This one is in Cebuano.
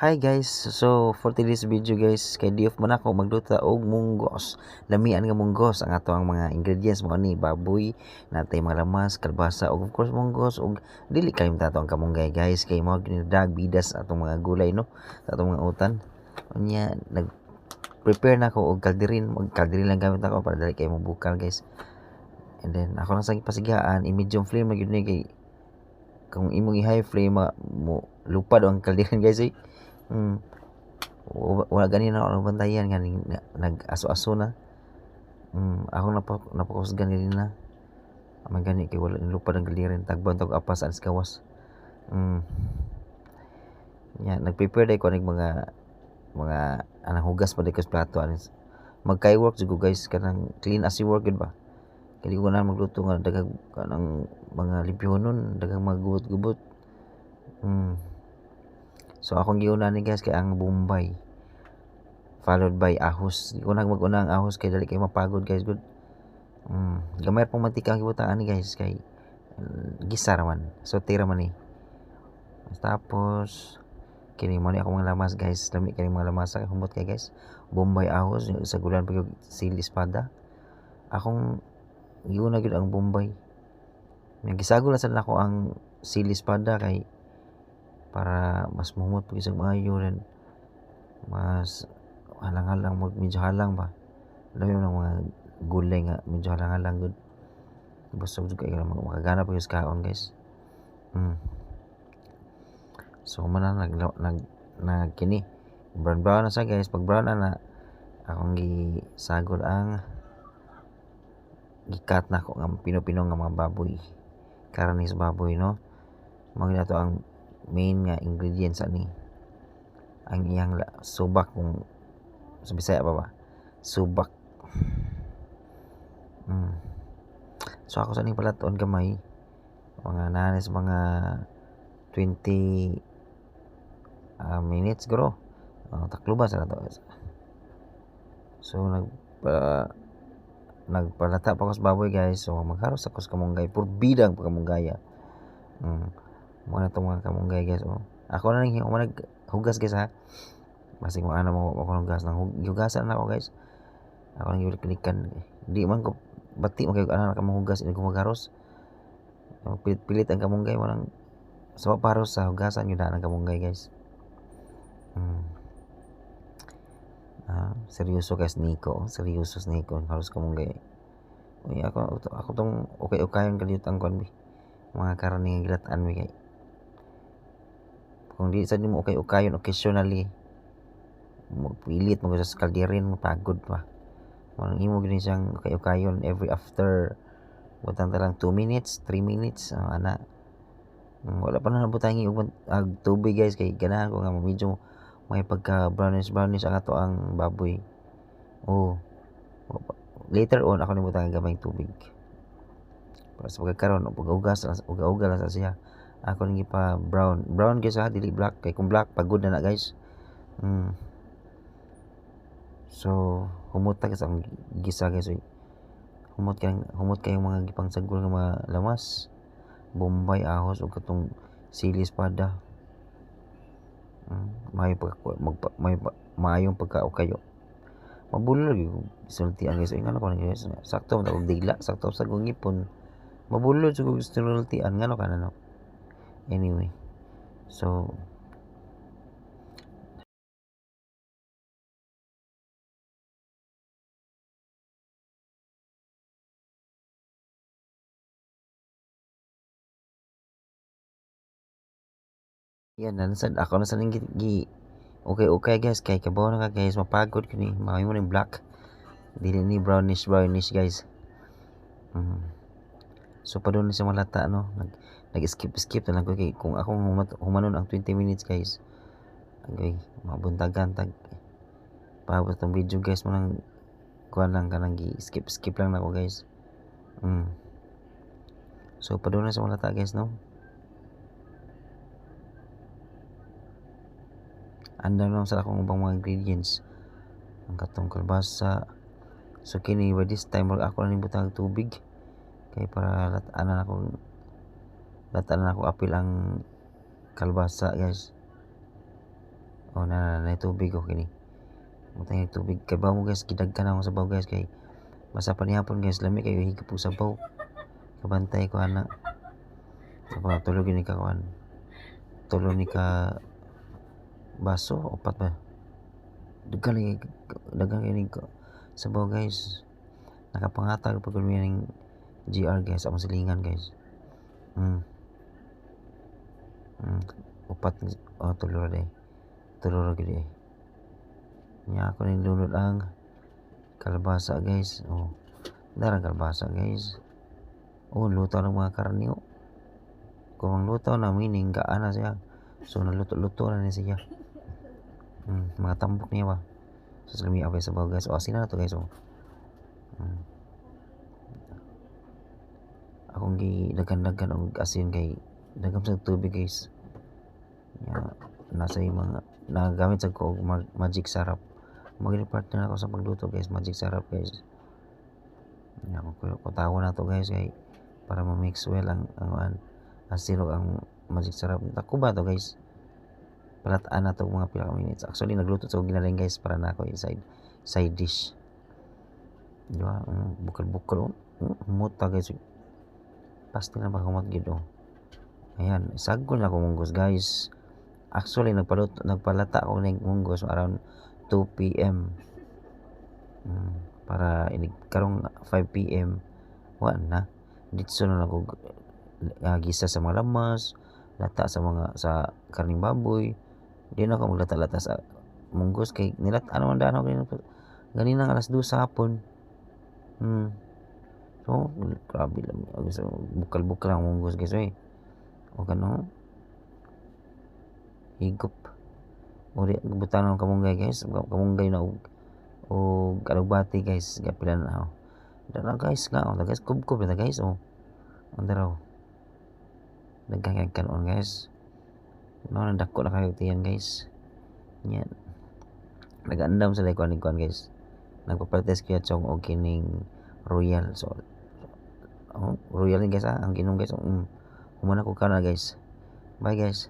Hi guys, so for today's video guys, kay di off man ako magluto og munggos. Lamian nga munggos ang ato ang mga ingredients mo ni baboy, natay mga lamas, kalbasa ug of course munggos ug dili kalimtan ato ang kamunggay guys, kay mao gyud dag bidas atong mga gulay, no, sa atong mga utan. Unya nag prepare na ako og kalderin, mag kalderin lang gamit ako para dali kay mobukal guys. And then ako lang sa gipasigaan, i-medium flame na gyud ni kay kung imong i-high flame mo lupad ang kalderin guys eh. Wala gani na ako bantayan nga nag-aso-aso na. Ako napakusgan gani na. Amay gani kay wala nilupad ang kalderin, tagban tag apas alis gawas. Ya, nag-prepare day ko aning mga anang hugas pa day ko sa plato anis. Magkay work jud ko guys, kanang clean as you work gud ba. Kay di ko na magluto nga daghang kanang mga limpyohonon, daghang mga gubot-gubot. So akong giuna ni guys kay ang Bombay, followed by ahos. Di ko na mag-una ang ahos kay dali kay mapagod guys good. Gamay pong mantika ang gibutang ani guys kay gisa ra man. So tira man ni. Tapos kini mo ni ako mga lamas guys, lami kini mga lamas sa humot kay guys. Bombay, ahos, sa gulan pag sili espada. Akong giuna gyud ang Bombay. Nagisagol na sad nako ang sili espada kay para mas muhumot pag isang maayo rin, mas halang-halang, medyo halang ba, lami man ang mga gulay nga medyo halang-halang gud, busog jud kay makagana pa gyud sa kaon guys. So man na nag nag nag kini brown brown na sa guys. Pag brown na na akong gisagol ang gikat na ako nga pino-pino nga mga baboy, karne sa baboy, no. Mao gyud ato ang main nga ingredients ani, ang iyang subak, kung sa Bisaya pa ba, subak. So ako sa ning palaton gamay mga nanis mga 20 minutes guro, takluban sa nato. So nagpalata pa ko sa baboy guys. So magharos ako sa kamunggay, purbidang pagkamunggaya. Mo na itong mga kamunggay guys, oh. Ako na nang naghugas guys ha. Basig mo ana mo ako hugas nang hugasan na ako guys. Ako nang giliklikan. Di man ko bati man kayo ana ka manghugas ini ko magharos. Pilit-pilit ang kamunggay mo nang sa paros sa hugasan gyud ang kamunggay guys. Seryoso guys Nico, seryoso si Nico haros kamunggay. Uy, ako tong okay-okayon kalyot ang kuan bi. Mga karne nga gilatan mi kay kung di sa nimo okay-okayon occasionally magpilit mo sa kalderin, mapagod pa. Walang imo gini siyang okay-okayon every after butang ta lang 2 minutes, 3 minutes, ana. Wala pa na nabutang og tubig guys kay ganahan ko nga medyo may pagka brownish brownish ang ato ang baboy. Oh. Later on ako nibutang gamay tubig. Para sa pagkakaroon paghugas, uga-uga lang sa siya. Ako ning ipa brown. Brown guys ha, dili black kay kung black pagod na na guys. So humot ta sa akong gisa guys oy. Humot kayong mga gipangsagol nga mga lamas. Bombay, ahos ug katong sili espada. Maayo pagka magpa, may maayong pagkaukayo. Mabulol gyud sultian guys. Oy, ngano ko guys? Sakto man og dila, sakto sa akong ngipon. Mabulol jud og sultian ngano ka na no. Anyway, so yan na sad ako na sad gi okay okay guys kay kabaw na ka guys, mapagod kini maayo mo ning black dili ni brownish brownish guys. So padung ni sa malata no, nag skip skip na lang ko kay kung akong humanon ang 20 minutes guys. Okay, mabuntagan tag paabot tong video guys, mo nang kuan lang kanang gi skip skip lang nako guys. So padung na sa malata guys no. Andam lang sa akong ubang mga ingredients ang katong kalbasa. So kini by this time murag ako na ning butang tubig kay para latan na ako apil ang kalbasa guys. Oh, na na na tubig, oh, kini. Butang yung tubig kay mo, guys, gidagkan ako sabaw, guys, kay basta panihapon, guys, lami kayo higop og sabaw. Kabantay ko ana. Ako tulo gini ka kuan. Tulo ni ka baso, upat ba? Daghan ni, daghan kini sabaw, guys. Nakapangatag pag mi ning GR, guys, among silingan, guys. Upat, oh, tulo ra day. Tulo ra gid eh. Nya ako ning lunod ang kalabasa, guys. Oh. Darang kalabasa, guys. Oh, luto ng mga karne, oh. Kung ang luto na, meaning gaan na siya. So naluto-luto na ni siya. Mga tambok niya ba. So lami abay sabaw, guys. Oh, asin na to, guys, oh. Akong gi daghan-daghan og asin kay daghan sa tubig, guys. Ya, nasa yung mga nagamit sa ko og Magic Sarap. Maging partner ako sa pagluto, guys, Magic Sarap, guys. Ya, kutawa na to, guys, kay para ma-mix well ang asin ug ang Magic Sarap. Tako ba to, guys? Palataan na to mga pila ka minutes. Actually, nagluto sa ginaling, guys, para na ako side side dish. Di ba? Bukal-bukal, oh. Muta, guys. Pasti na ba humot gid, oh. Ayan, sagol na ko munggos, guys. Actually, nagpaluto, nagpalata ako ng munggos around 2 p.m. Para inig karong 5 p.m. wa na. Ditso na lang ko gisa sa mga lamas, lata sa mga sa karning baboy. Di na ako maglata-lata sa munggos kay nilat ano man daan ako ganina, ganina alas 2 sa hapon. So, grabe lang. Bukal-bukal ang munggos, guys, oy. O kano? Higop. O di butan ang kamunggay, guys. Kamunggay na og alugbati, guys. Gapila na ako. Dara, guys, nga oh, guys, kubkob na, guys, oh. Ang daraw. Daghan kanon, guys. No, nandako na kayo tiyan, guys. Yan. Nag-andam sa kuan kuan, guys. Nagpa-practice kaya chong og kining royal. So, oh, royal ni, guys, ah. Ang ginom, guys. Humana ko kana, guys. Bye, guys.